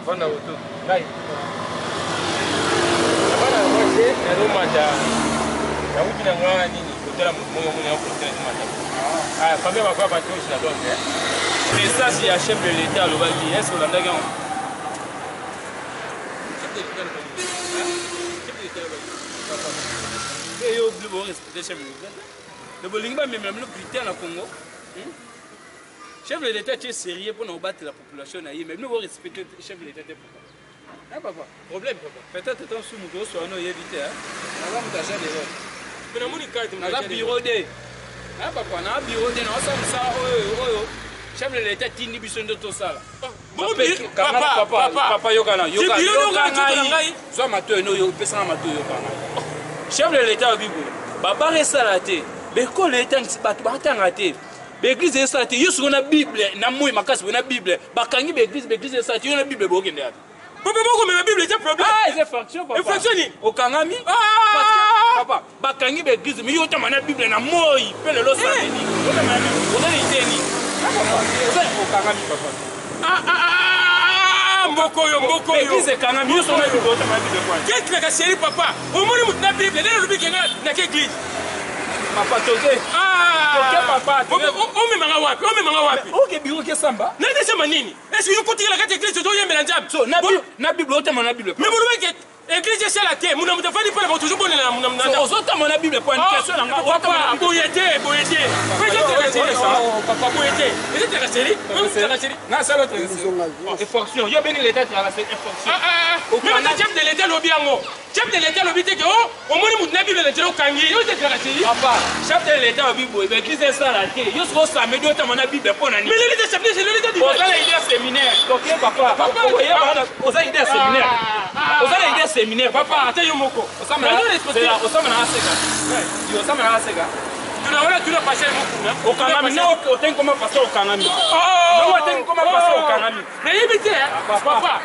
Vanda oto. Ngai. Bana mwasi nazomata nauti na ngai nini kotala moto moko moni akotala ezomata. Ah, famille bakwa batosi na Londres. Message ya chef de l'État alobaki, est-ce que olandaki yango? Chef de l'État alobaki. Chef de l'État alobaki. Mpe yo bino borespecte chef de l'État. Mais bolingi bamemela bino critère na Congo. Chef de l'État tie sérieux mpo na kobatela population na ye, mais bino borespecte chef de l'État te pourquoi? Hein, papa? Problème, papa. Peut-être tant sous moto oswa no oyebi te, hein? Naza moto agent de l'ordre. Mais namoni carte Naza bureau de. Hein, papa, na bureau de, naosala mosala oyo oyo chef de l'État tindi biso nde tosala. Papa, papa, papa, yokana, yoka, yoka ngai. Zwa matoyi no yo pesanga matoyi yoka ngai. Chef de l'État alobi boye, babara esala te, bekole etangisi bato batanga te. Baeglise esala te, yo sikoyo na Bible, na moi makasi boye na Bible, bakangi baeglise, baeglise esala te, yo na Bible bokende wapi? Papa bokomema Bible eza problème. Ah, eza infraction papa. Infraction nini? Okangami? Ah! Parce que papa, bakangi baeglise, mais yo otama na Bible na moi, pe lelo samedi. Otama na Bible, oza na idée nini? Ah, papa, oza okangami papa. Ah ah ah, ah mboko oyo, mboko oyo. Église ekangami, yo sona Bible otama na Bible kwa. Qu'est-ce que chéri papa? Omoni mutu na Bible, nde nalobi ke nga na ke église. Papa toke. Ah! Toke papa. Omemanga wapi? Omemanga wapi? Oke bureau ke samba. Na te samba nini? Est-ce que yo kotikela kati église tozoyembela Nzambe? So na na Bible otama na Bible. Mais bolobi ke église esala te, muna moto afandi mpo na bato tozobondela na muna muna. Ozotama na Bible po question na nga. Papa boye te, boye te. Po eza tracasserie ça. Papa boye te. Eza tracasserie. Tracasserie. Na sala infraction. Yo bengi l'état tracasserie infraction. Ah ah. Mais chef de l'état lobi yango. Chef de l'État alobi te ke oh, omoni moto na Bible na nzela okangi yo te tracasserie. Papa, chef de l'État alobi boye, ba église esala te. Yo soki osamedi otama na Bible mpo na nini? Mais l'État chef de l'État du Oza na idée ya séminaire. Toke papa. Papa, oza idée ya séminaire. Oza na idée ya séminaire. Papa, ata yo moko. Osama na aseka. Yo osama na aseka. Tunaona tuna pasteur mokuna. Okangami na otengi koma pasteur okangami. Oh! Otengi koma pasteur okangami. Nayebi te. Papa. Papa.